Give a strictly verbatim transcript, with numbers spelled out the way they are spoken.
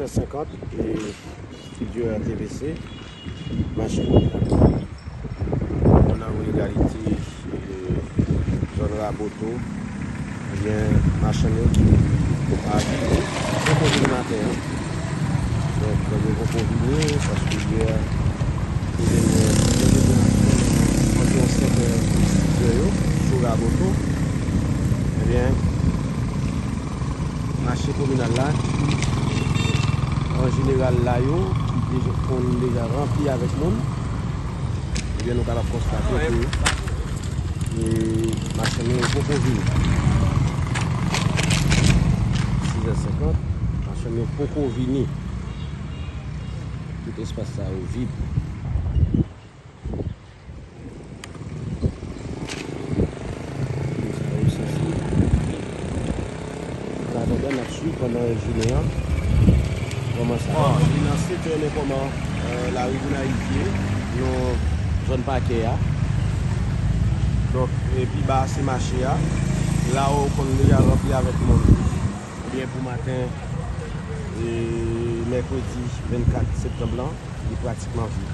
Senkant, e, estidyo R T V C, mache kominal. Nan Rue Égalité, e, zòn Raboto, ebyen, machann yo ki pa vini, poko vini maten an. Donk, yo poko vini, paske yè, te genyen, te genyen anviwon senk è, sis è yo, sou Raboto. Ebyen, mache kominal la, ki an jeneral la yo, ki deja, konn deja ranpli avèk moun, ebyen, nou kapab konstate ke, e, machann yo poko vini. Sis è senkant, machann yo poko vini. Tout espas sa yo vid. Sa yo sanse vid. Sa, pandan n ap swiv pandan jounen an, kòman sa? Bon, li nan sektè men kòman, e, lari Gonayiv ye, nan zòn pakè a. Donk, e, pi ba a se mache a. La ou konn deja ranpli avèk moun. Ebyen, pou maten, e, mèkredi vennkat septanm lan, li pratikman vid.